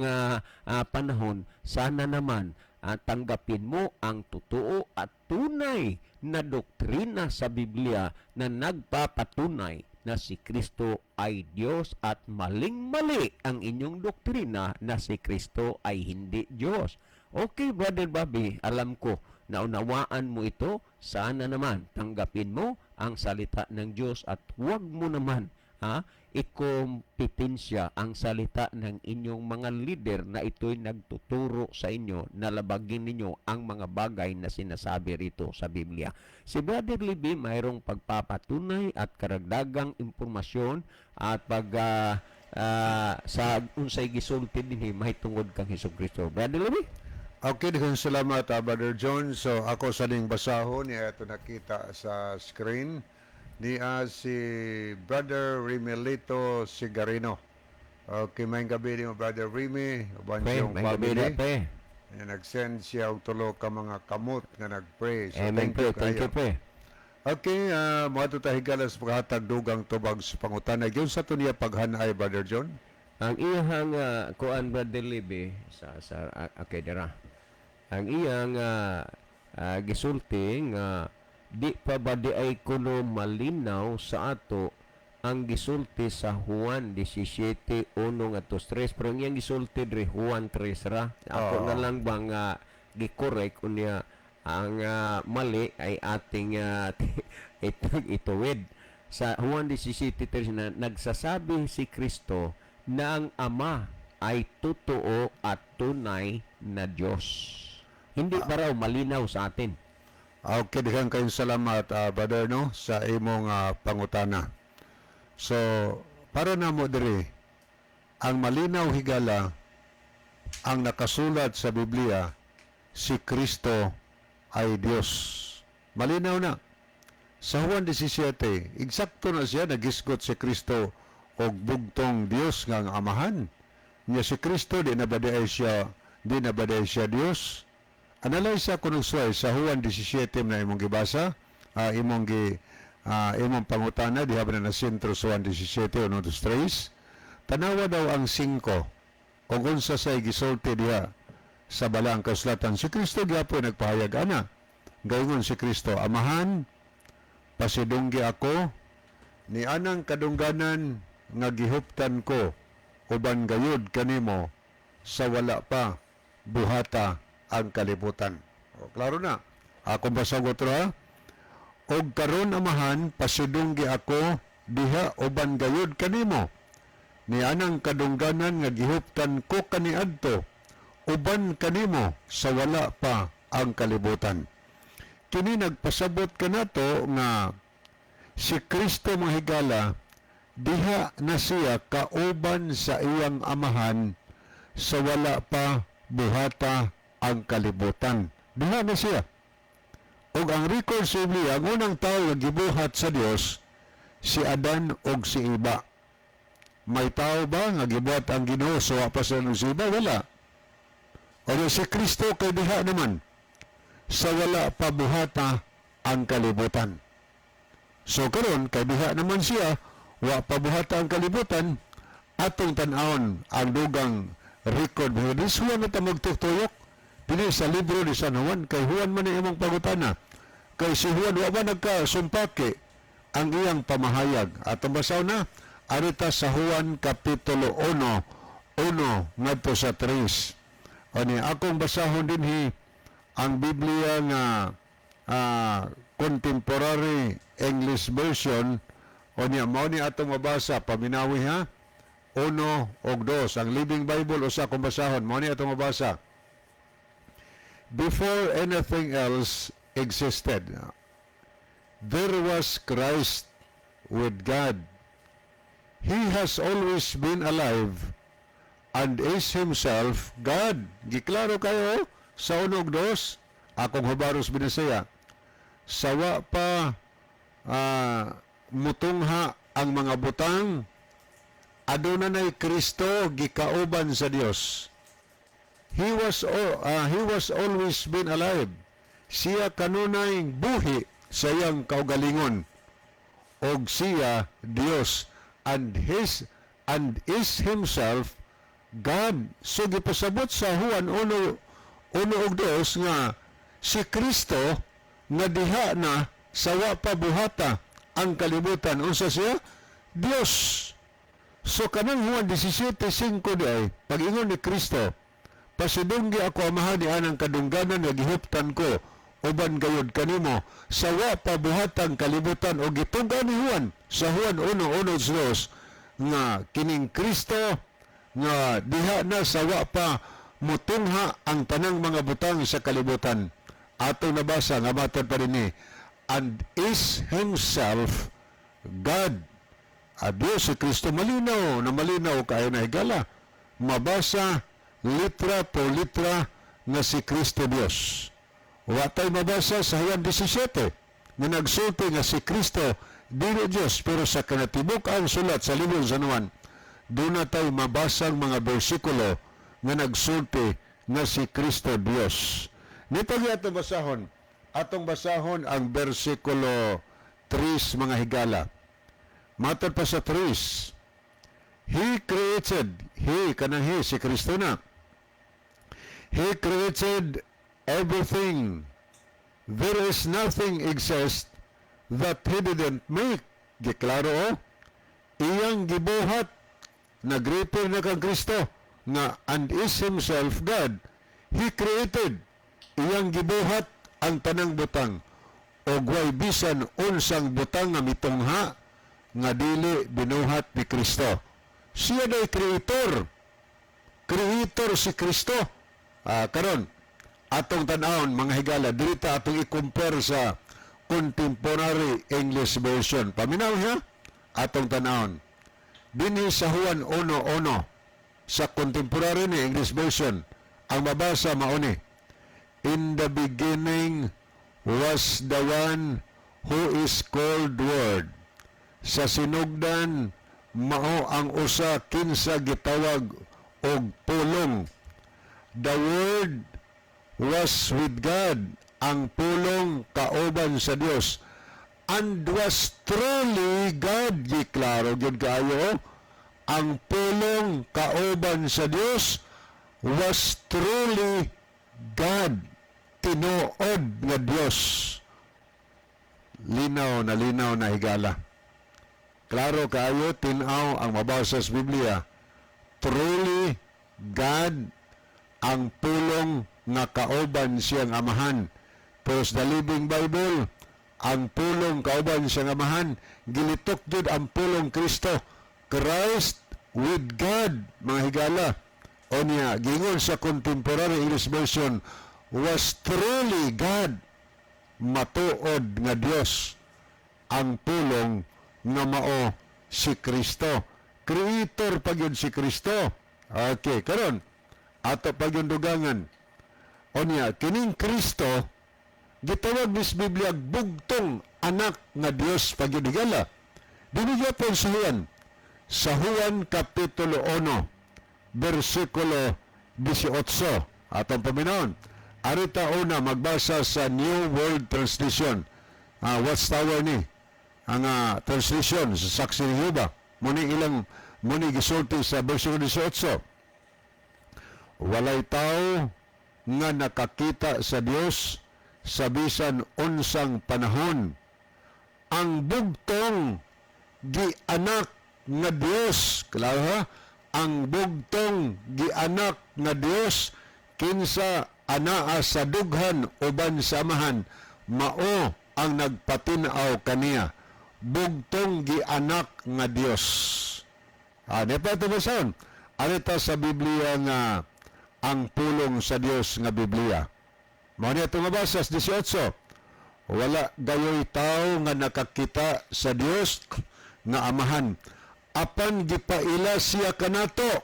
panahon. Sana naman tanggapin mo ang totoo at tunay na doktrina sa Biblia na nagpapatunay na si Kristo ay Diyos at maling-mali ang inyong doktrina na si Kristo ay hindi Diyos. Okay, Brother Bobby, alam ko naunawaan mo ito. Sana naman tanggapin mo ang salita ng Diyos at huwag mo naman, ha, ikompetensya ang salita ng inyong mga leader na ito'y nagtuturo sa inyo na labagin ninyo ang mga bagay na sinasabi rito sa Biblia. Si Brother Libby mayroong pagpapatunay at karagdagang impormasyon at pag sa unsay gisulti dinhi mahitungod kang Hesus Kristo. Brother Libby? Okay, daghang salamat, Brother John. So ako sa ning basahon niya ito nakita sa screen ni si Brother Rimelito Sigarino. Okay, maayong gabii nimo, Brother Remy, uban Pre, siyang maayong gabii family. na, pre. Nga nag-send siya og tulo ka mga kamot nga nag-pray. So Amen, thank pre. you Thank kaayo. you, pre. Okay, moadto ta, higala, sa paghatag dugang tubag sa pangutana. Gyud sa to niya paghanay, Brother John. Ang iyang kuan, Brother Libby, sa okay dira. Ang iyang gisulti nga di pa ba di ay kuno malinaw sa ato ang gisulti sa Juan 17:1 ngadto 3, pero ang iyang gisulti diri Juan 3 ra. Ako Oo. na lang bang gi-correct unya ang mali ay ating ito ituwid sa Juan 17:3 na nagsasabi si Kristo na ang Ama ay totoo at tunay na Diyos. Hindi ba raw malinaw sa atin? Okay, daghang kayong salamat, Brother, no, sa imong pangutana. So, para namo diri, ang malinaw, higala, ang nakasulat sa Biblia, si Kristo ay Diyos. Malinaw na. Sa Juan 17, eksakto na siya, nagisgot si Kristo og bugtong Dios nga ang Amahan. Nya si Kristo di na ba diay siya, di na ba diay siya Dios? Analyze ako ng suway sa Juan 17 na imong gibasa, imong pangutana diha ba na sentro sa Juan 17, 1, 2, 3. Tanawa daw ang 5 kung unsa say gisulti diha sa Balaang Kasulatan. Si Kristo gyapon nagpahayag ana. Gaingon si Kristo, "Amahan, pasidunggi ako ni anang kadungganan nga gihuptan ko uban gayud kanimo sa wala pa buhata ang kalibutan." O, klaro na. Akong basagot ra. "Og karon, Amahan, pasidunggi ako diha uban gayud kanimo ni anang kadungganan nga gihuptan ko kaniadto uban kanimo sa wala pa ang kalibutan." Kini nagpasabot kanato nga si Kristo, mga higala, diha na siya kauban sa iyang Amahan sa wala pa buhata ang kalibutan. Diha na siya. Og ang record sa Biblia, ang unang tao nga gibuhat sa Dios, si Adan og si Eva. May tao ba nga gibuhat ang Ginoo sa wa pa sila si Eva? Wala. O si Kristo kay diha naman sa wala pa buhata ang kalibutan. So karon kay diha naman siya, wa pa buhata ang kalibutan, atong tan-awon ang dugang record. This Juan na ta magtutuyok dinhi sa libro ni San Juan, kay Juan man ang imong pangutana. Kay si Juan wa ba nagkasumpaki ang iyang pamahayag. Atong basahon na arita sa Juan Kapitulo 1, 1 ngadto sa 3. Ani akong basahon dinhi ang Biblia nga Contemporary English Version. O niya, mao ni atong mabasa. Paminawi ha, uno og dos. Ang Living Bible usa akong basahon. Mao ni atong mabasa. "Before anything else existed, there was Christ with God. He has always been alive and is himself God." Giklaro kayo sa uno og dos. Akong hubaros Binisaya. Sa wa pa mutungha ang mga butang, aduna nay Kristo gikauban sa Dios. He was always been alive. Siya kanunay buhi sa iyang kaugalingon. Og siya Dios and is himself God. So gipasabot sa Juan 1, 1 ug 2 nga si Kristo nga diha na sa wa pa buhata ang kalibutan, unsa siya? Dios. So kanang Juan 17:5 di ay, pag-ingon ni Kristo, "Pasidunggi ako, Amahan, ni anang kadungganan nga gihuptan ko uban gayud kanimo sa wa pa buhatang kalibutan," o gitug-an ni Juan sa Juan 1:1-2 nga kining Kristo nga diha na sa wa pa mutungha ang tanang mga butang sa kalibutan, atong nabasa nga matod pa dinhi, "and is himself God." Adios si Kristo, malinaw na malinaw kayo na, higala. Mabasa litra por litra nga si Kristo Dios. Wa tay mabasa sa Juan 17 nga nagsulti nga si Kristo dili Dios, pero sa kinatibuk ang sulat sa libro sa Juan, doon na tay mabasang mga bersikulo nga nagsulti nga si Kristo Dios. Nito atong basahon. Atong basahon ang bersikulo 3, mga higala. Matod pa sa 3, "He created," he, kanang he, si Kristo na. "He created everything. There is nothing exists that he didn't make." Giklaro oh. Iyang gibuhat, nag-refer na kang Kristo nga "and is himself God." He created. Iyang gibuhat ang tanang butang. Og way bisan unsang butang nga mitungha nga dili binuhat ni Kristo. Siya day creator. Creator si Kristo. Karon atong tan-awon, mga higala, dili ta atong i-compare sa Contemporary English Version. Paminaw ha? Atong tanawon. Dinhi sa Juan 1:1 sa contemporary ni English version, ang mabasa mao ni, "In the beginning was the one who is called Word." Sa sinugdan mao ang usa kinsa gitawag og Pulong. "The Word was with God." Ang Pulong kauban sa Dios. "And was truly God." Giklaro gyud kaayo, oh. Ang Pulong kauban sa Dios was truly God. Tinuod nga Dios. Linaw na linaw na, higala. Klaro kaayo, tinaw ang mabasa sa Biblia. Truly God ang Pulong nga kauban siyang Amahan. Pero sa The Living Bible, ang Pulong kauban siyang Amahan, gilitok jud ang Pulong Kristo. Christ with God, mga higala. O niya, gingon sa Contemporary English Version, was truly God. Matuod nga Dios ang Pulong nga mao si Kristo. Creator pa gyud si Kristo. Okay, karon ato pa gyud dugangan. O niya, kining Kristo gitawag ni sa Biblia bugtong anak nga Dios pa gyud, higala. Dinhi gyapon sa Juan. Sa Juan Kapitulo 1, versikulo 18. Atong paminawon. Arita una magbasa sa New World Translation. Watchtower ni ang translation sa Saksi ni Jehova. Muni ilang muni gisulti sa versikulo 18. "Walay tao nga nakakita sa Dios sa bisan unsang panahon. Ang bugtong gianak nga Dios," klaro ha? "Ang bugtong gianak nga Dios kinsa anaa sa dughan uban sa Amahan mao ang nagpatin-aw kaniya." Bugtong gianak nga Dios. Di pa ito basahon. Arita sa Biblia nga Ang Pulong sa Dios nga Biblia. Mao niya itong mabasa sa 18. "Wala gayoy tao nga nakakita sa Dios nga Amahan. Apan gipaila siya kanato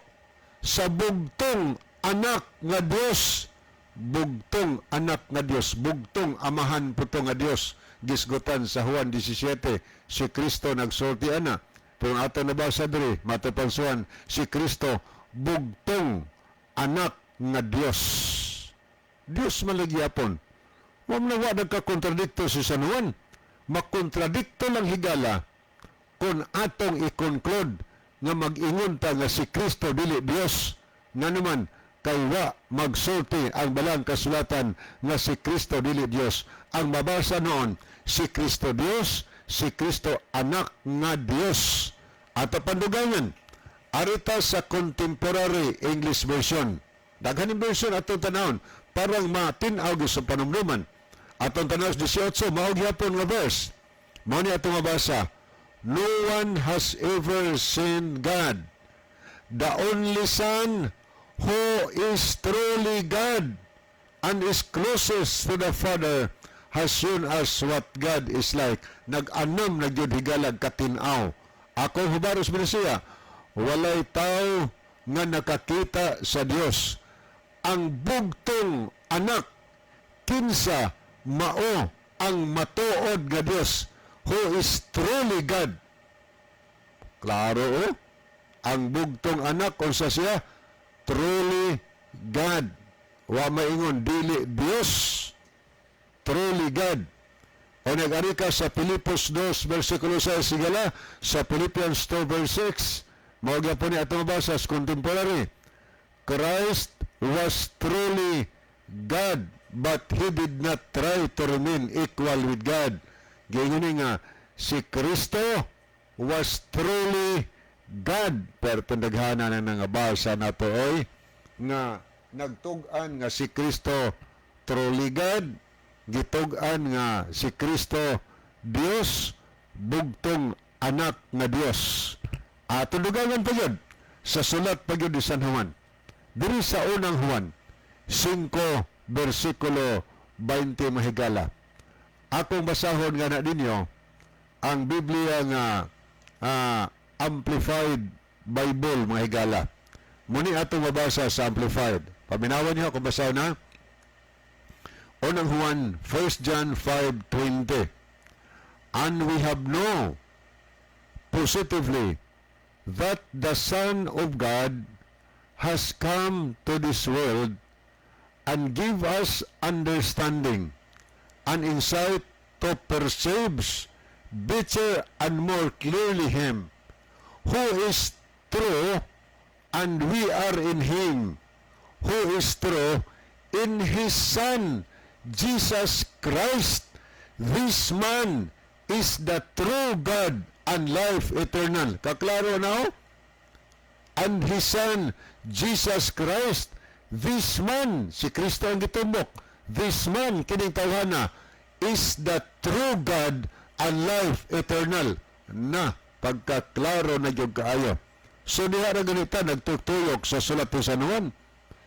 sa bugtong anak nga Dios." Bugtong anak nga Dios, bugtong Amahan po to nga Dios. Gisgutan sa Juan 17, si Kristo nagsulti ana. Pero ang ato nabasa diri, matupang Juan, si Kristo bugtong anak nga Dios. Dios man lagi yapon. Wa man wa nagkakontradikto si San Juan. Makontradikto lang, higala, kung atong i-conclude nga mag-ingon ta nga si Kristo dili Dios. Nga naman kay wa magsulti ang Balang Kasulatan nga si Kristo dili Dios. Ang mabasa noon, si Kristo Dios, si Kristo anak nga Dios. At pandugangan, arita sa Contemporary English Version. Daghan version atong tanawon parang matin-aw gyud sa panumduman. Atong tanaw sa 18, mao gyapon nga verse. Mao ni atong mabasa. "No one has ever seen God. The only Son who is truly God and is closest to the Father has shown us what God is like." Nag-anam na gyud, higalag, katinaw. Ako hubaros man siya, walay tao nga nakakita sa Dios. Ang bugtong anak kinsa mao ang matuod nga Dios, who is truly God. Klaro, oh. Ang bugtong anak unsa siya? Truly God. Wa maingon dili Dios. Truly God. O nag-ari ka sa Filipos 2 versikulo 6, higala, sa Philippians 2 verse 6, mao gyapon ni atong mabasa sa contemporary. "Christ was truly God, but He did not try to remain equal with God." Giingon ni nga si Kristo was truly God. Pero tundaghana na nga basa nato oy nga nagtug-an nga si Kristo truly God, gitug-an nga si Kristo Dios, bugtong anak nga Dios. At tundugangan pa yun sa sulat pa yun ni San Juan. Diri sa Unang Juan 5 versikulo 20, mahigala. Akong basahon nga na ninyo ang Biblia nga Amplified Bible, mga higala. Muni atong mabasa sa Amplified. Paminawan niyo kung basa na. Unang Juan, 1 John 5:20. "And we have know positively that the Son of God has come to this world and give us understanding and insight to perceive better and more clearly Him who is true, and we are in Him who is true, in His Son, Jesus Christ. This man is the true God and life eternal." Kaklaro na, oh? "And His Son, Jesus Christ." This man, si Kristo ang gitumbok. This man, kining tawhana, is the true God and life eternal. Na, pagkaklaro na gyud kaayo. So diha ra ganita nagtutuyok sa sulat ni San Juan.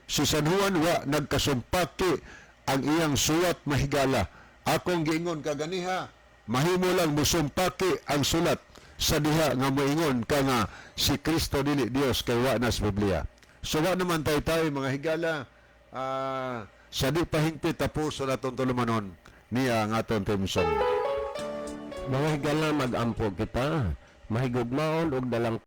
Si San Juan wa nagkasumpaki ang iyang suwat, mahigala. Akong giingon kaganiha, mahimo lang musumpaki ang sulat sa diha nga moingon ka nga si Kristo dili Dios kay wa na sa Biblia. So wa naman tayo tayo, mga higala, sa di pa hingpit tapos sa atong tulumanon niya ang atong theme song. Mga higala, mag-ampo kita. Mahigugmaon og dalang